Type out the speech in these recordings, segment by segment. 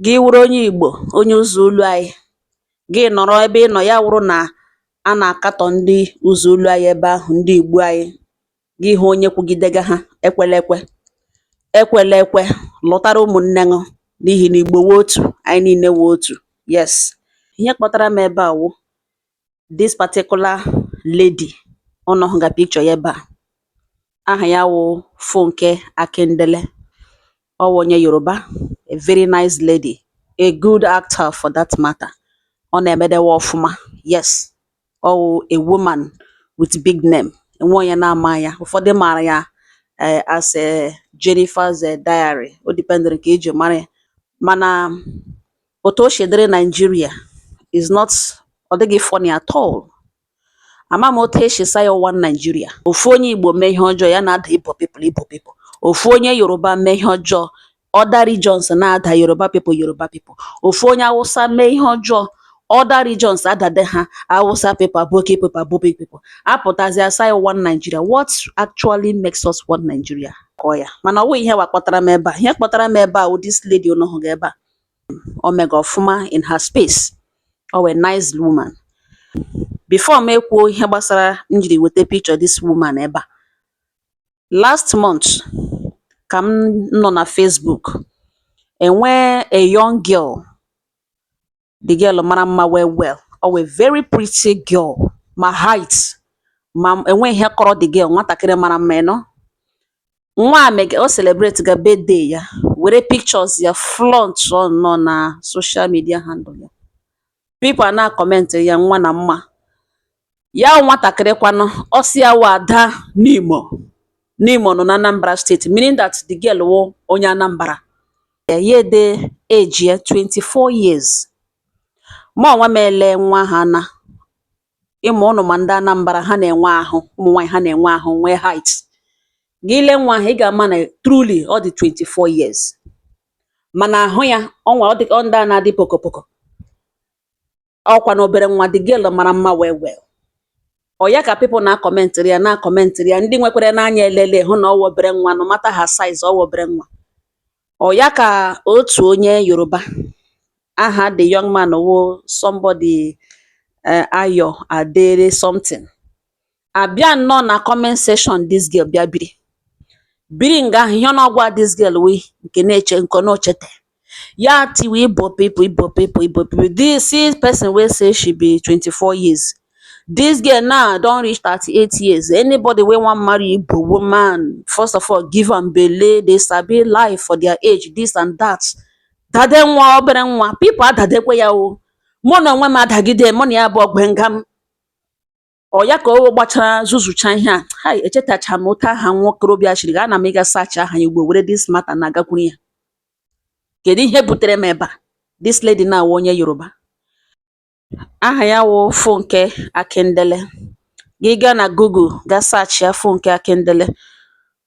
Gị wụrụ onye Igbo, onye ụzọ olu anyị, gị nọrọ ebe ị nọ, ya wụrụ na a na-akatọ ndị ụzọ olu anyị ebe ahụ, ndị Igbo anyị, gị hụ onye kwugidega ha, ekwela ekwe, ekwela ekwe, lụtara ụmụnne ṅụ, n'ihi na Igbo wụ otu, anyị niile wụ otu. Yes, ihe kpọtara m ebe a wụ this particular lady unu hụga picture ya ebe a. Aha ya wụ Funke Akindele. Ọ wụ onye Yoruba, a very nice lady, a good actor for that matter. Ọ na-emedewe ọfụma. Yes, ọ wụ a woman with big name. Enwe onye na-ama ya. Ụfọdụ maara ya as Jennifer's Diary. O dependere ka eji mara ya. Mana otu o si dịrị Nigeria is not, ọ dịghị funny at all. Ama m otu esi sa ya one Nigeria. Ofu onye Igbo mee ihe ọjọọ, ya na-ada Igbo people, Igbo people. Ofu onye Yoruba mee ihe ọjọọ, other regions na-ada Yoruba people, Yoruba people. Ofu onye Hausa mee ihe ọjọọ, other regions adade ha, Hausa people, Aboki people, Aboki people. Apụtazie asa ya one Nigeria. What actually makes us one Nigeria? Kọọ ya. Mana ọ wụghị ihe wa kpọtara m ebe a. Ihe kpọtara m ebe a wụ this lady unu hụga ebe a. O mega ọfụma in her space. Ọ wụ a nice woman. Before m ekwuo ihe gbasara m jiri weta picture this woman ebe a. Last month ka m nọ na Facebook, enwee a young girl. The girl mara mma well well. Ọ wụ a very pretty girl. Ma height, ma enwe ihe kọrọ the girl, nwatakịrị mara mma ịnọ. Nwa a mege o celebrate ga birthday ya, were pictures ya flaunt ọ nọ na social media handle ya. People a na-comment ya nwa na mma. Ya wụ nwatakịrị kwanụ, ọ sị ya wụ ada Nimo. Nimo nọ na Anambra State, meaning that the girl wụ onye Anambra. Ya ede age ya 24 years. Mụ onwe m ele nwa ahụ ana. Ịma ụnụ ma ndị Anambra ha na-enwe ahụ, ụmụ nwaanyị ha na-enwe ahụ, nwee height. Gị lee nwa ahụ, ị ga-ama na truly ọ dị 24 years. Mana ahụ ya ọ nwe ọ dị ọ ndị a na-adị pokopoko. Ọkwa na obere nwa, the girl mara mma well well. Ọ ya ka people na-acommentịrị ya, na-acommentịrị ya, ndị nwekwara n'anya elele hụ na ọ wụ obere nwa, no matter her size, ọ wụ obere nwa. Ọ ya ka otu onye Yoruba, aha the young man wụ somebody Ayo Adere something, abịa nnọọ na comment section this girl bịa biri. Biri nga ahụ, ihe ọ na-agwa this girl wụ nke na-eche nke ọ na-ochete. Ya tiwe Igbo people, Igbo people, Igbo people. This see person wey say she be 24 years. This girl now don reach 38 years. Anybody wey wan marry Igbo woman, first of all, give am belle, they sabi life for their age, this and that. Dade nwa obere nwa, people adadekwe ya o. Mụ na onwe m adagide, mụ na ya bụ ọgbengam. Ọ ya ka o gbachara zuzucha ihe a. Hai, echetacha m otu aha nwa okorobịa shiri ana m ịga search aha ya ugbu a were this matter na-agakwuru ya. Kedu ihe butere m ebe a? This lady now wụ onye Yoruba. Aha ya wụ Funke Akindele. Gị gaa na Google ga search ya Funke Akindele,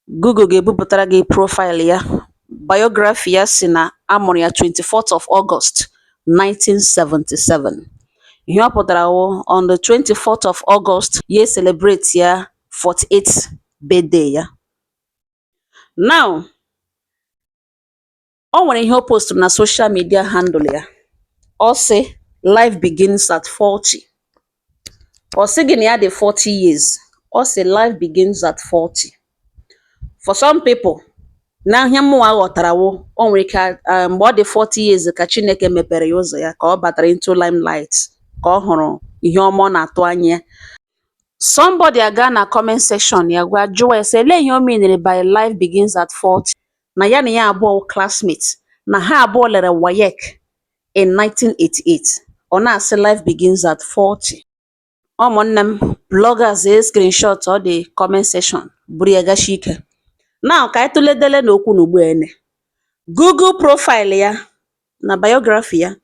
Google ga-ebupụtara gị profile ya. Biography ya si na a mụrụ ya 24th of August 1977. Ihe ọ pụtara wụ on the 24th of August ya celebrate ya 48th birthday ya. Now, o nwere ihe o posturu na social media handle ya. Ọ sị life begins at 40. Ọ sị gị na ya dị 40 years. Ọ sị life begins at 40. For some people, na ihe mụnwa ghọtara wụ o nwere ike mgbe ọ dị 40 years ka Chineke mepere ya ụzọ ya, ka ọ batara into limelight, ka ọ hụrụ ihe ọma ọ na-atụ anya ya. Somebody aga na comment section ya gwa jụọ ya sị elee ihe o meanere by life begins at 40, na ya na ya abụọ wụ classmates, na ha abụọ lere WAEC in 1988, ọ na-asị life begins at 40. Ụmụnne m, bloggers e screenshot ọ dị comment section buru ya gashi ike. Now ka anyị tụledele n'okwu na ugbu a ene. Google profile ya na biography ya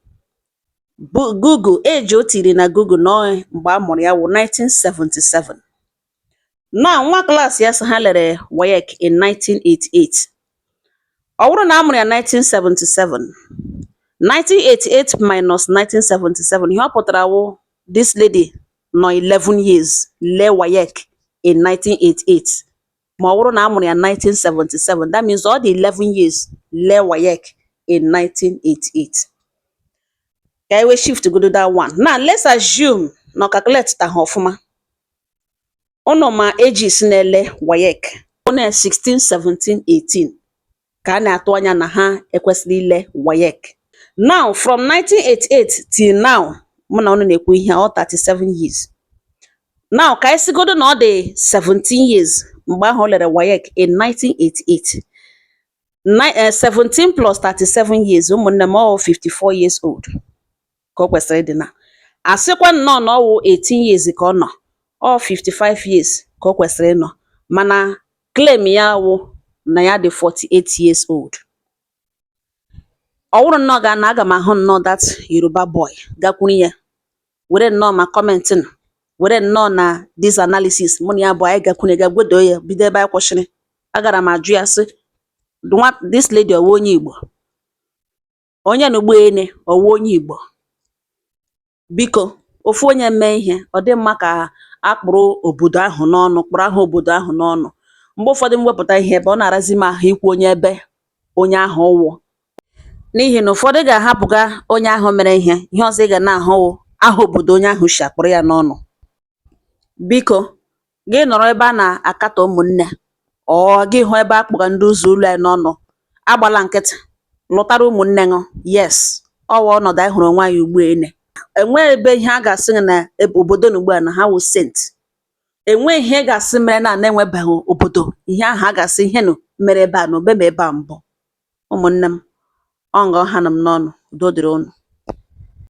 bụ Google age o tiri na Google nọ mgbe a mụrụ ya wụ 1977. Now nwa class ya sị ha lere WAEC in 1988. Ọ bụrụ na a mụrụ ya 1977, 1988 minus 1977, ihe ọ pụtara wụ this lady nọ 11 years lee WAEC in 1988. Ma ọ bụrụ na a mụrụ ya 1977, that means ọ dị 11 years lee WAEC in 1988. in 1988. Ka anyị wee shift godo that one. Now let's assume na ọ calculate ta ha ọfụma. Unu ma ages na-ele WAEC na 16, 17, 18 ka a na-atụ anya na ha ekwesịrị ile WAEC. Now from 1988 till now, mụ na unu na-ekwu ihe a, ọ 37 years. Now ka anyị sigodo na ọ dị 17 years mgbe ahụ o lere WAEC in 1988. 17 plus 37 years, ụmụnne m, ọ 54 years old ka o kwesịrị ịdị na. Asịkwa nnọọ na ọ wụ 18 years ka ọ nọ, ọ 55 years ka o kwesịrị ịnọ, mana claim ya wụ na ya dị 48 years old. Ọ wụrụ nnọọ ga na aga m ahụ nnọọ that Yoruba boy, gakwuru ya were nnọọ ma comment nụ were nnọọ na this analysis mụ na ya bụ anyị gakwuru ga gwedo ya bido ebe anyị kwụsịrị. Agara m ajụ ya sị, nwa this lady, ọwụ onye Igbo? Onye na ugboene ọwụ onye Igbo? Biko, ofu onye mee ihe ọ dị mma ka akpụrụ obodo ahụ n'ọnụ, kpụrụ aha obodo ahụ n'ọnụ. Mgbe ụfọdụ m wepụta ihe ebe ọ na-arazi m ahụ ikwu onye ebe onye ahụ wụ, n'ihi na ụfọdụ ga-ahapụga onye ahụ mere ihe, ihe ọzọ ị ga na-ahụ wụ aha obodo onye ahụ si akpụrụ ya n'ọnụ. Biko, gị nọrọ ebe a na-akatọ ụmụnne, ọ gị hụ ebe a kpụga ndị ụzọ ụlọ anyị n'ọnụ, agbala nkịtị, lụtara ụmụnne ṅụ. Yes, ọ wụ ọnọdụ anyị hụrụ onwe anyị ugbu a. Ene enweghị ebe ihe a ga-asị gị na obodo na ugbu a na ha wụ saint. Enweghị ihe ị ga-asị mere na na-enwebeghị obodo ihe ahụ a ga-asị ihe nụ mere ebe a na obeme ebe a mbụ. Ụmụnne m, ọ nga ọha nọ m n'ọnụ. Udo dịrị unu.